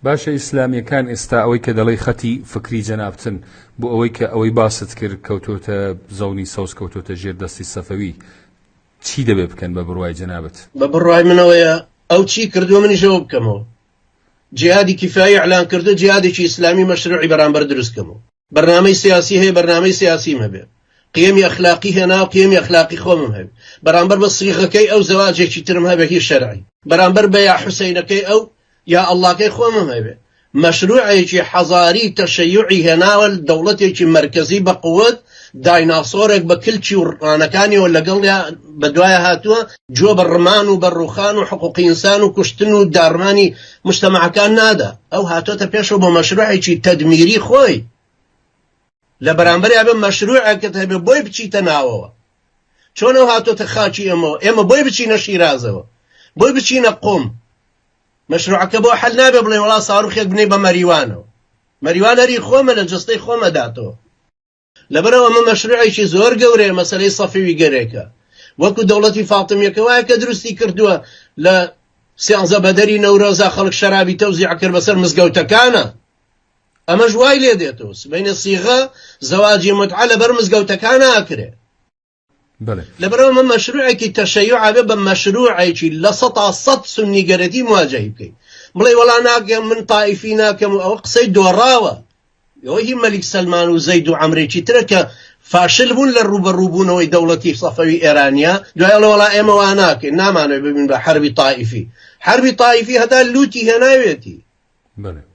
باشە ئیسلامیەکان ئێستا ئەوەی کە دەڵێی خەتی فکری جەنابتن بۆ ئەوەی کە ئەوەی باست کرد کەوتۆتە زەونی سەوز کەوتۆتە ژێر دەستی سەفەوی چی دەبێ بکەن بە بڕوای جەنابت؟ بە بڕوای منەوەیە ئەو چی کردووە منیش ئەوە بکەمەوە جیهادی کیفایی ئیعلان کردو جیهادێکی ئیسلامی مەشروعی بەرامبەر دروست کەمەوە بەرنامەی سیاسی هەیە بەرنامەی سیاسیم هەبێ قیەمی ئەخلاقی هێنا و قیەمی ئەخلاقی خۆمم هەبێ بەرامبەر بە سیغەکەی ئەو زەواجێکی ترم هەبێ هی شەرعی بەرامبەر بە یا حوسەینەکەی ئەو یا ئەڵڵاکەی خۆمم هەبێ مەشروعێکی حەزاری تەشەیوعی هێناوە دەوڵەتێکی مەرکەزی بە قوت دایناسۆرێک بە کلکی و ڕانەکانیەوە لەگەڵیا بەدوایە هاتووە جۆ بە ڕمان و بە ڕوخان و حقوقی ئینسان و کوشتن و داڕمانی مجتەمەعەکان نادا ئەو هاتۆتە پێشەوە بۆ مەشروعێکی تەدمیری خۆی لە بەرامبەریا بێ مەشروعێکت هەبێ بۆی بچیتە ناوەوە چۆن ئەو هاتۆتە خاکی ئێمەوە ئێمە بۆی بچینە شیرازەوە بۆی بچینە قوم مەشروعەکە بۆ حەل نابێ بڵێ وڵا ساروخێک بنێ بە مەریوانەوە مەریوان هەری خۆمە لە جەستەی خۆمەداتەوە لەبەرئەوە ئەمە مەشروعێکی زۆر گەورەیە مەسەلەی سەفەوی گەرێکە وەکو دەوڵەتی فاتمیەکە وایە کە دروستی کردووە لە سیانزە بەدەری نەورۆزا خەڵک شەرابی تەوزیع کرد بەسەر مزگەوتەکانە ئەمەش وای لێ دێتەوە سبەینە سیغە زەواجی متعە لەبەر مزگەوتەکان ئاکرێ لەبەرئەوە ئەمە مەشروعێکی تەشەیوع بێ بە مەشروعێکی 100% سوننیگەرێتی مواجهەی بکەین بڵێ وەڵا ناکەم من تائیفی ناکەم و ئەوە قسەی دۆڕاوە ئەوە هی مەلیک سەلمان و زەید و عەمرێکی ترە کە فاشل بوون لە ڕووبەڕووبوونەوەی دەوڵەتی سەفەوی ئێرانیە دوای ئەڵێ وەڵا ئێمە وا ناکەین نامانەوێت ببین بە حەربی تائیفی حەربی تائیفی هەتا لوتی هێناوێتی بەڵێ.